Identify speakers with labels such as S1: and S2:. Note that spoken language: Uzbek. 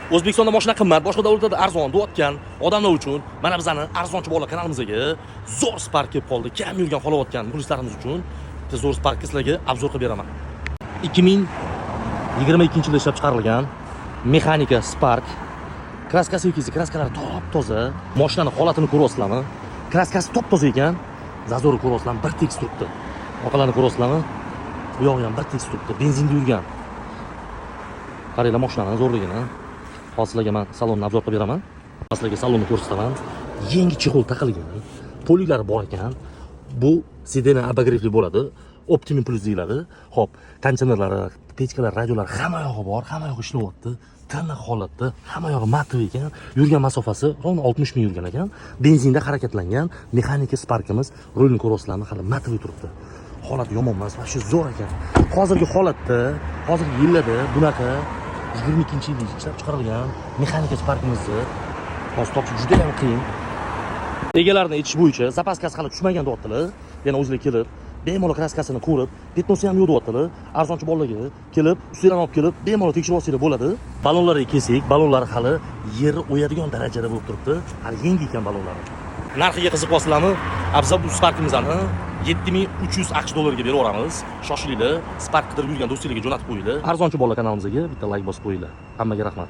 S1: O'zbekistonda mashina qimmat, boshqa davlatlarda arzon deyotgan odamlar uchun mana bizani Arzonchi bolalar kanalimizga zo'r Spark kelib qoldi. Kam yurgan, xohlayotgan muxlislarimiz uchun bitta zo'r Sparkni sizlarga обзор qilib beraman. 2022 yilda ishlab chiqarilgan mexanika Spark. Краска si kelsa, краска lari top toza. Mashinani holatini ko'ryapsizlarmi? Краска si top toza ekan. Зазор i ko'ryapsizlarmi? Bir tekis turibdi. Orqalarini ko'ryapsizlarmi? Bu yog'i ham bir tekis turibdi. Benzinda yurgan. Qaranglar mashinani zo'rligini. Hozir sizlarga man salonni обзор qilib beraman. Sizlarga salonni ko'rsataman. Yangi чехол taqilgan. Полик lari bor ekan. Bu сиденье обогрев li bo'ladi. Optimum Plus deyiladi. Xo'p, konditsionerlari, pechkalar, radiolar, hamma yog'i bor, hamma yog'i ishlayapti. Tiniq holatda, hamma yog'i матовый ekan. Yurgan masofasi ровно 60 ming yurgan ekan. Benzinda harakatlangan mexanika Sparkimiz, rulini ko'ryapsizlarmi? Hali матовый turibdi. Holat yomon emas, вообще zo'r ekan. Hozirgi holatda, hozirgi yillarda bunaqa 22 yilda ishlab chiqarilgan mexanika Sparkimizni hozir topish juda ham qiyin. Egalarini aytish bo'yicha, запаска si hali tushmagan deyaptilar. Yana o'zlari kelib, bemalol краска sini ko'rib, пятно si ham yo'q deyaptilar. Arzonchi bolalarga kelib, ustidan olib kelib, bemalol tekshirib olsanglar bo'ladi. Balonlarga kelsak, balonlari hali yerni o'yadigan darajada bo'lib turibdi. Hali yangi ekan balonlari. Narxiga qiziqyapsizlarmi? Abza bu Sparkimizni 7300 AQSh dollariga berib yuboramiz. Shoshilinglar, Spark qidirib yurgan do'stlarga jo'natib qo'yinglar. Arzonchi bolalar kanalimizga bitta layk bosib qo'yinglar. Hammaga rahmat.